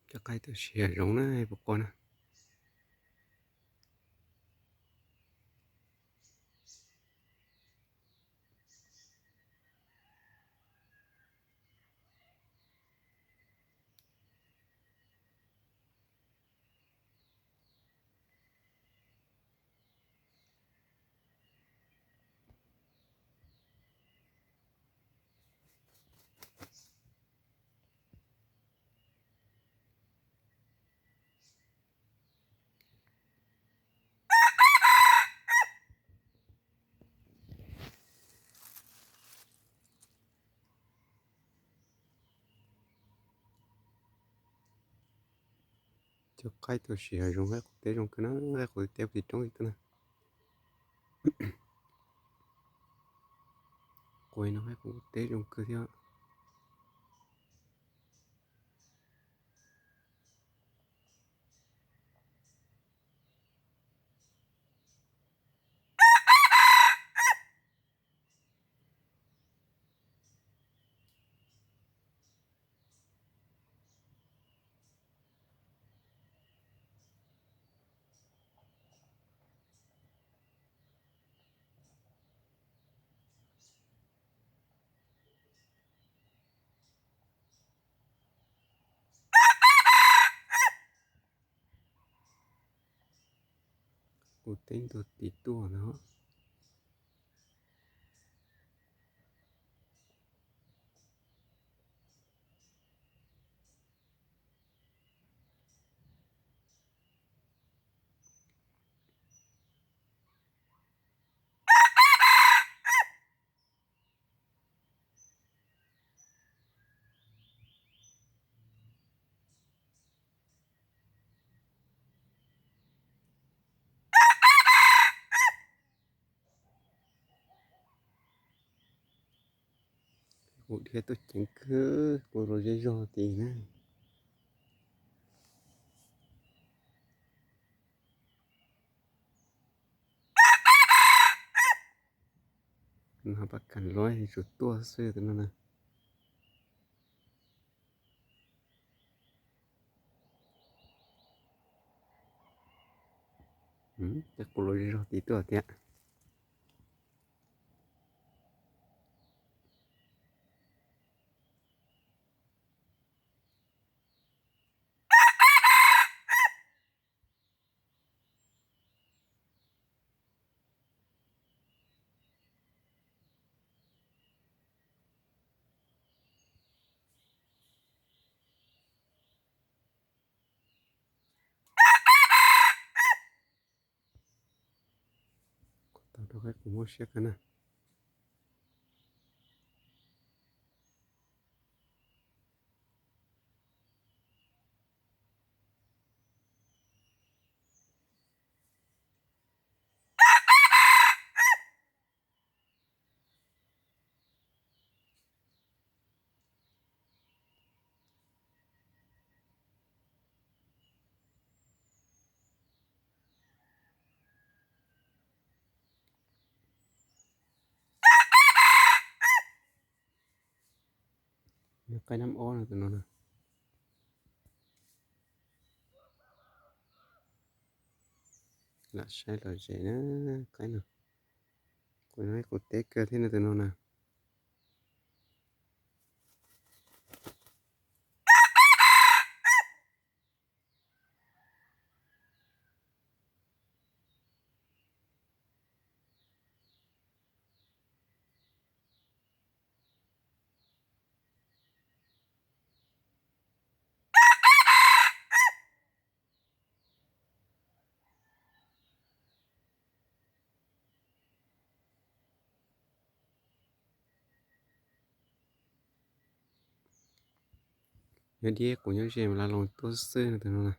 Cov qaib tuaj siav zoov na, puas qua na. Cov qaib tuaj siav zoov, qaib qus teb zoo kawg na, qaib qus teb puag tim roob tim tuaj na. Qua no qaib qus teb zoo kawg thiab. Qus teb ntuag tim tuaj no. Qus dhia tuaj ceev kawg, qus los zej zog tid na. Nws ho pab kam luaj, tsum tuaj xwb tus no na. Tej qus los zej zog tid tuaj thiab. Tau rau qaib qus mob siab kawg na. Yog qaib nab ob no tus no na. Lam saib lom zem na, qaib no. Qus no qus teb kawg thiab no tus no na. Nyob dib qus nyob ze mas la loos tuaj xwb no tus no na.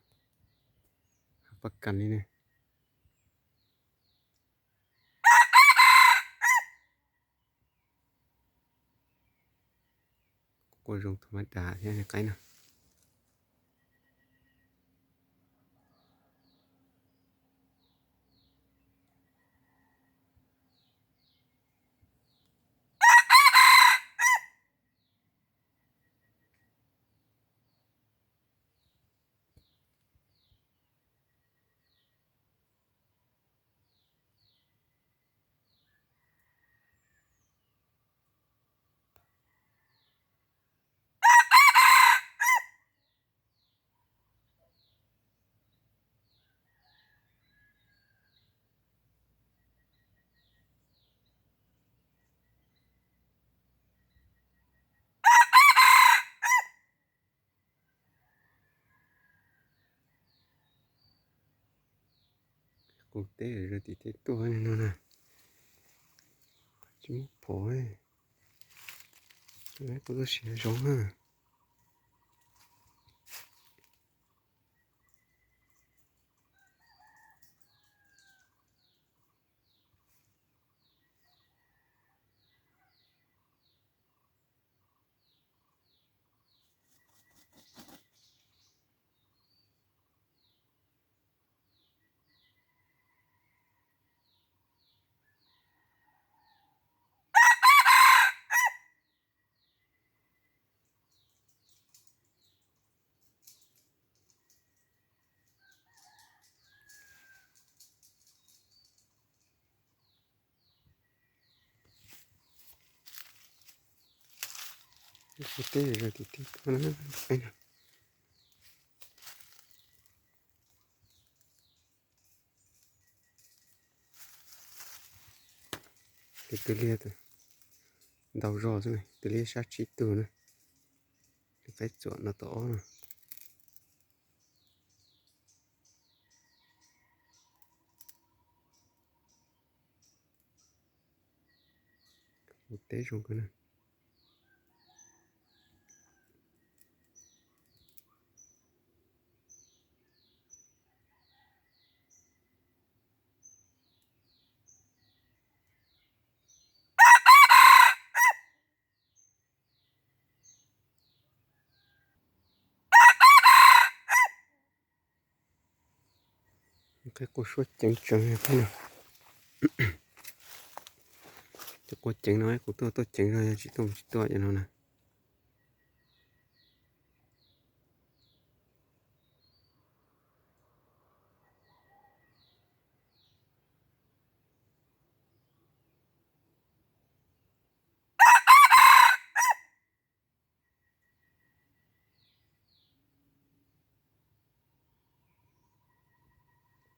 Pab kam li ne. Qua zoo thaum maj das thiab qaib no. Qus teb zom zaws tim tej tuaj no na. Tsis muaj phom, kuv tuaj sim zoo na. Qus teb zom zaws tim tej tuaj na. Tus liab ntau zog xwb, tus liab sab tsib tug na. Tus qaib txuam no tom ob no. Qus teb zoo kawg na. Qhib qus suab ceev tsees thiab no. Cov qus ceev no kuv tuaj tuaj ceev zog, yog tsis tuaj mus tsis tuaj cov no na.